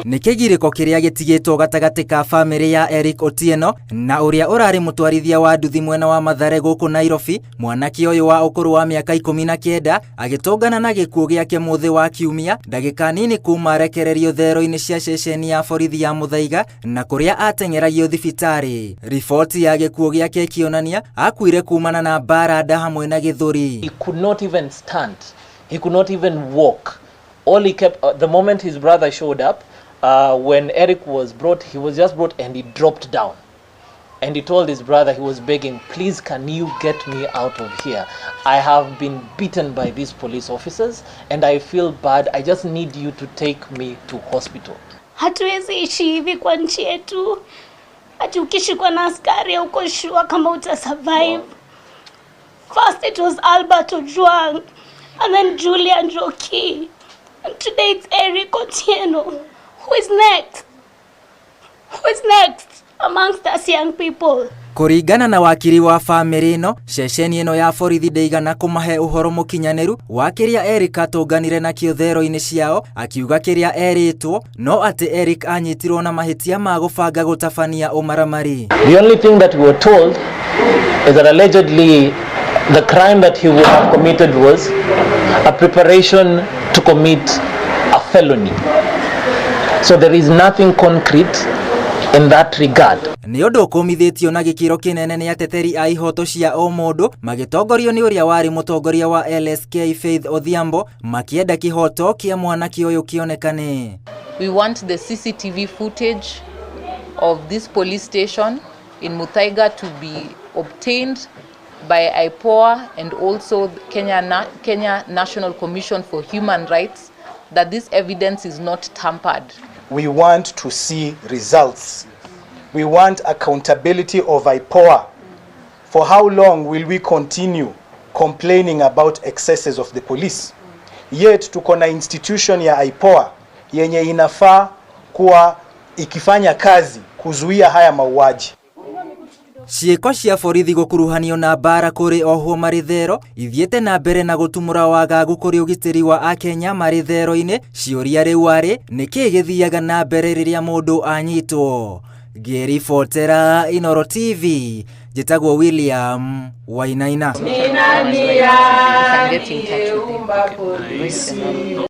Nĩ kĩgirĩko kĩrĩa gĩtigĩtwo gatagatĩ ka bamĩrĩ ya Eric Otieno na ũrĩa ũrarĩ mũtwarithia wa nduthi mwena wa Mathare gũkũ Nairobi, mwanake ũyũ wa ũkũrũ wa mĩaka 19 agĩtũngana na gĩkuũ gĩake mũthĩ wa Kiumia, ndagĩka nini kuma arekererio thero-inĩ cia ceceni ya borithi ya Muthaiga na kũrĩa ateng'eragio thibitarĩ. Riboti ya gĩkuũ gĩake ĩkĩonania akuire kumana na mbara nda hamwe na gĩthũri. He could not even stand. He could not even walk. All he kept, the moment his brother showed up, when Eric was brought, he was just brought and he dropped down. And he told his brother, he was begging, "Please, can you get me out of here? I have been beaten by these police officers and I feel bad. I just need you to take me to hospital." Hatuwezi ishi hivi kwa nchi yetu, ati ukishikwa na askari hauko sure kama uta survive. First it was Albert Ojwang and then Julian Njoki, and today it's Eric Otieno. Who is next? Who is next amongst us young people? Kũringana na wakiri wa bamĩrĩ ĩno, ceceni ĩno ya borithi ndĩigana kũmahe ũhoro mũkinyanĩru wa kĩrĩa Eric atũnganire nakĩo thero-inĩ ciao, akiuga kĩrĩa erĩtwo no atĩ Eric anyitirwo na mahĩtia ma gũbanga gũtabania ũmaramari. The only thing that we were told is that allegedly the crime that he would have committed was a preparation to commit a felony. So there is nothing concrete in that regard. Nĩ ũndũ ũkũmithĩtio na gĩkĩro kĩnene nĩ ateteri a ihoto cia ũmũndũ magĩtongorio nĩ ũrĩa warĩ mũtongoria wa LSK Faith Odhiambo, makĩenda kĩhoto kĩa mwanake ũyũ kĩonekane. We want the CCTV footage of this police station in Muthaiga to be obtained by IPOA and also Kenya National Commission for Human Rights, that this evidence is not tampered. We want to see results. We want accountability of IPOA. For how long will we continue complaining about excesses of the police? Yet tuko na institution ya IPOA yenye inafaa kuwa ikifanya kazi kuzuia haya mauaji. Ciĩko cia borithi gũkuruhanio na mbara kũrĩ ohwo marĩ thero ithiĩte na mbere na gũtumũra wagagu kũrĩ ũgitĩri wa akenya marĩ thero-inĩ. Ciũria rĩu arĩ nĩkĩĩ gĩthiaga na mbere rĩrĩa mũndũ anyitwo? Ngĩribotera Inoro TV, njĩtagwo William Wainaina. You can get in touch with him.